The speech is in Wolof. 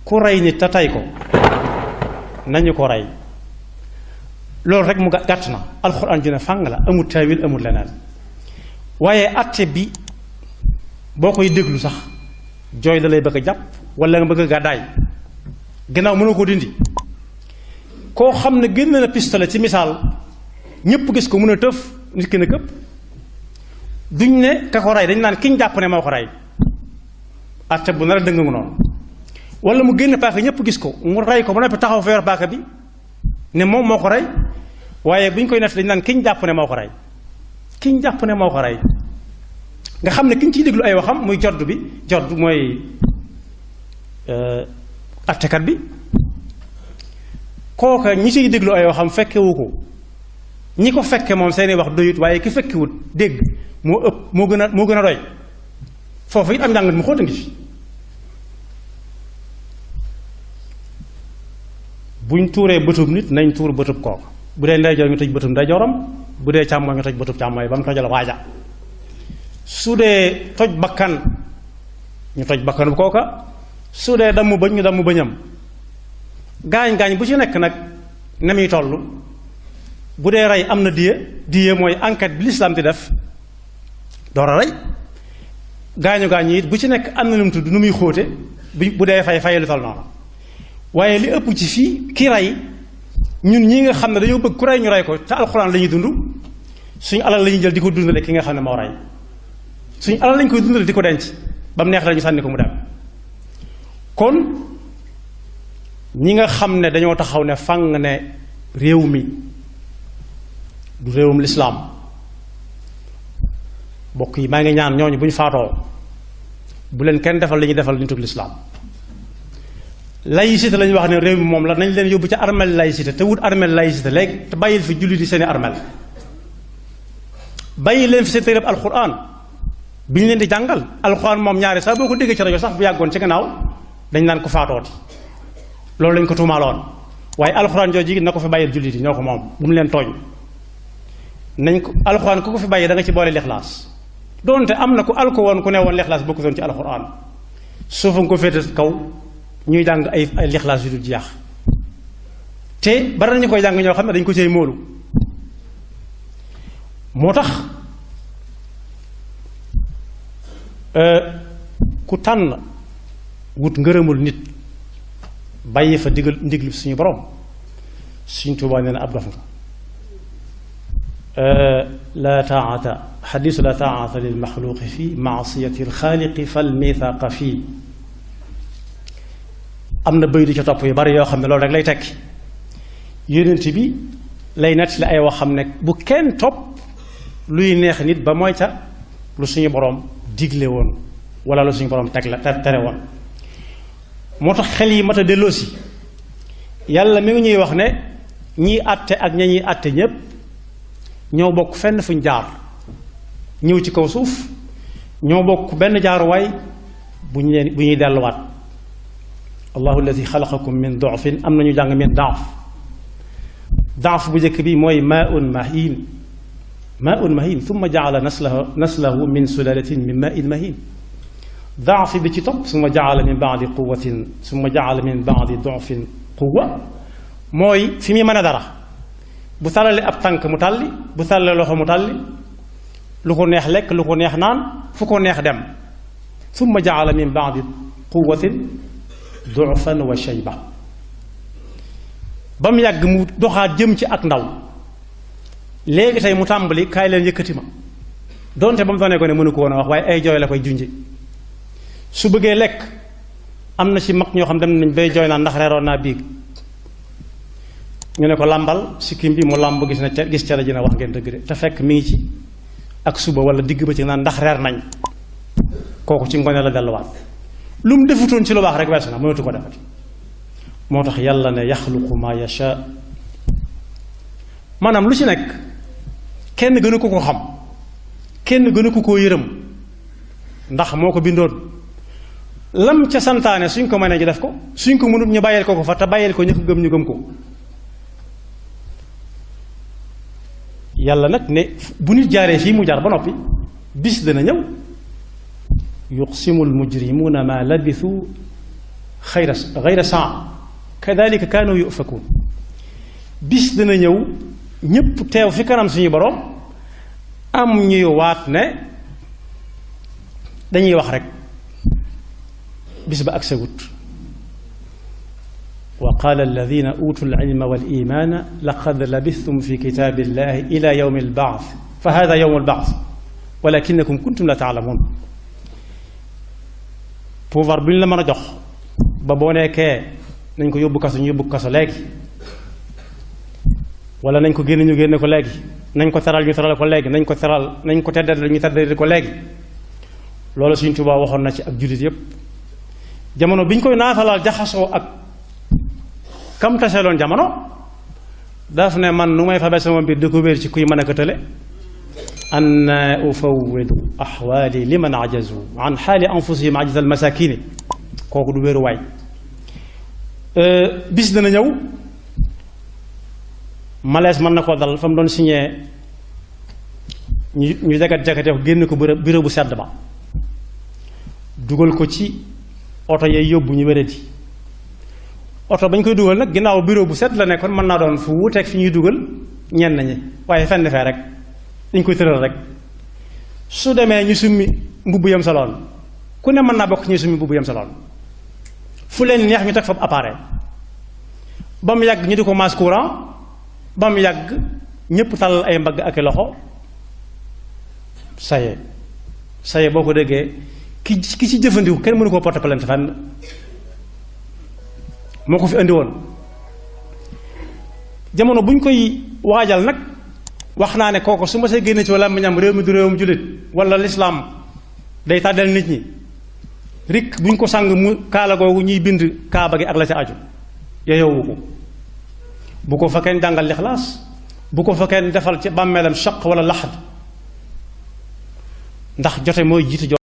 ku rey nit te tey ko nañu ko rey loolu rek mu gàtt na alxuraan ju ne fàng la amul taawil amul leneen waaye atte bi boo koy déglu sax jooy da lay bëgg a jàpp wala nga bëgg a gàddaay gannaaw mënoo ko dindi koo xam ne génn na pistolet ci misaal ñépp gis ko mën a tëf nit ki na këpp duñ ne ka ko rey dañ naan kiñ jàpp ne moo ko rey atte bu nar a dëng noonu wala mu génn paaka ñépp gis ko mu rey ko ba noppi taxaw fa yor paaka bi ne moom moo ko rey waaye bu ñu koy nett dañ naan kiñ jàpp ne moo ko rey kiñ jàpp ne moo ko rey nga xam ne kiñ ciy déglu ay waxam muy jodd bi jodd mooy attekat bi kooka ñi ciy déglu ay waxam fekkewu ko ñi ko fekke moom seeni wax doyut waaye ki fekkewut dégg moo ëpp moo gën a doy foofu it am njàngat mu xóot a ngi fi buñ tuuree bëtub nit nañ tuur bëtub kooka bu dee ndeyjoor ñu tëj bëtub ndeyjooram bu dee càmmooñ ñu tëj bëtub càmmooñ ba mu tojal waaja su dee toj bakkan ñu toj bakkanu kooka su dee damm bëñ ñu damm bëñam gaañ-gaañ bu ci nekk nag na muy toll bu dee rey am na diye mooy enquête bi lislaam di def door a rey gaañu gaañ yi it bu ci nekk am na lu mu tudd nu muy xóote bu dee fay lu toll noonu waaye li ëpp ci fii ki rey ñun ñi nga xam ne dañoo bëgg ku rey ñu rey ko te alxuraan la ñuy dund suñu alal la ñuy jël di ko dundale ki nga xam ne moo rey suñu alal lañ koy dundale di ko denc ba mu neex la ñu sànni ko mu dem kon ñi nga xam ne dañoo taxaw ne fang ne réew mi du réewum lislaam bokk yi maa ngi ñaan ñooñu bu ñu faatoo bu leen kenn defal li ñuy defal nitu lislaam laïcité lañu wax ne réew mi moom la nañ leen yóbbu ca armel laïcité te wut armel laïcité léegi te bàyyil fi julli di seeni armel bàyyi leen fi seen téereb alxuraan bi ñu leen di jàngal alxuraan moom ñaari sax boo ko déggee ci rajo sax bu yàggoon ci gannaaw dañ naan ko faatooti loolu lañ ko tuumaaloon waaye alxuraan jooju na ko fi bàyyil jullit yi ñoo ko moom bu mu leen tooñ nañ ko alxuraan ku ko fi bàyyi da nga ci boole lixlaas doonte am na ku al ko woon ku ne woon lixlaas bokku doon ci alxuraan suufa nga ko féete kaw ñuy jàng ay lixlaas yu dul jeex te bari nañu koy jàng ñoo xam ne dañ ko cay móolu moo tax ku tànn wut ngërëmul nit bàyyi fa ndiglu suñu borom suñ Tuubaa nee na ab dof nga laa taata xadiisu laa taata lil maxluuqi fi maasiyati alxaaliqi fal mithaqa fii am na bëy di ca topp yu bari yoo xam ne loolu rek lay tekki yonent bi lay nett li ay wax xam ne bu kenn topp luy neex nit ba mooy ca lu suñu borom digle woon wala lu suñu borom teg la tere woon moo tax xel yi mat a delloosi yàlla mi ngi ñuy wax ne ñiy àtte ak ña ñuy àtte ñépp ñoo bokk fenn fuñ jaar ñëw ci kaw suuf ñoo bokk benn jaaruwaay bu ñuy delluwaat allahu alladi xalaqakum min dofin am nañu jàng min daaf bu njëkk bi mooy maaun mahin thumma jaala naslahu min sulalatin min main mahin daaf bi ci topp summa jaala min baadi quwatin summa jaala min baadi dofin quwa mooy fi muy mën a dara bu tàllalee ab tànk mu tàlli bu tàllalee loxo mu tàlli lu ko neex lekk lu ko neex naan fu ko neex dem summa jaala min baadi quwatin dofan wa shayba ba mu yàgg mu doxaat jëm ci ak ndaw léegi tey mu tàmbali kaay leen yëkkati ma donte ba mu doonee ko ne mënu ko woon a wax waaye ay jooy la koy junje su bëggee lekk am na ci mag ñoo xam dem nañ bay jooy naan ndax reeroon naa biig ñu ne ko làmbal sikkim bi mu làmb gis ca la dina wax ngeen dëgg de te fekk mi ngi ci ak suba wala digg ba ci naan ndax reer nañ kooku ci ngone la delluwaat lu mu defutoon ci lu baax rek weesu na mënatu ko defati moo tax yàlla ne yaxluqu ma yasha maanaam lu ci nekk kenn gënu ko xam kenn gënu ko koo yërëm ndax moo ko bindoon lam ca santaane suñ ko mënee ñu def ko suñ ko mënut ñu bàyyil ko fa te bàyyil ko ñu ko gëm ñu gëm ko yàlla nag ne bu nit jaaree fii mu jaar ba noppi bis dana ñëw yuqsimul mujrimuuna ma labisu xayra saa kadalika kaanu yufakuun bis dana ñëw ñépp teew fi kanam suñu borom am ñuy waat ne dañuy wax rek bis ba ak sagut wa qaala alladina utu alilma walimana laqad labithtum fi kitabillahi ila yawmi albaath fa hada yawmu albaath walakinakum kuntum la taalamuun pouvoir bu ñu la mën a jox ba boo nekkee nañ ko yóbbu kaso ñu yóbbu kaso léegi wala nañ ko génne ñu génne ko léegi nañ ko teral ñu teral ko léegi nañ ko teral nañ ko teddal ñu teddal ko léegi loolu Sëriñ Tuubaa waxoon na ci ak jullit yépp jamono bi ñu koy naafalaal jaxasoo ak kam taseeloon jamono daf ne man nu may fabe sama mbir di ko wéer ci kuy mën a ko tële an ufawwidu axwaali liman ajazu an xaali anfusihim ajza almasakini kooku du wéeru waay bis dana ñëw malaise mën na koo dal fa mu doon signé ñu jagat-jagate ko génn ko bureau bu sedd ba dugal ko ci oto yay yóbbu ñu wéradi oto bañ koy dugal nag ginnaaw bureau bu sedd la nekkoon mën naa doon fu wuuteeg fi ñuy dugal ñenn ñi waaye fenn fee rek dañ koy tëral rek su demee ñu summi mbubb yam soloon ku ne mën naa bokk ñu summi mbubb yam soloon fu leen neex ñu teg fa appareil ba mu yàgg ñu di ko masse courant ba mu yàgg ñépp tàllal ay mbagg ak i loxo saye boo ko déggee ki ci jëfandiku kenn mënu koo porter plainte fenn moo ko fi indi woon jamono bu ñu koy waajal nag wax naa ne kooku su ma see génne ci wala làmmiñam réew mi du réewum jullit wala lislaam day tàddal nit ñi rik bu ñu ko sàng mu kaala googu ñuy bind kaaba gi ak la ca aju yeyowu ko bu ko fa kenn jàngal lixlaas bu ko fa kenn defal ci bàmmeelam shaq wala laxad ndax jote mooy jiitu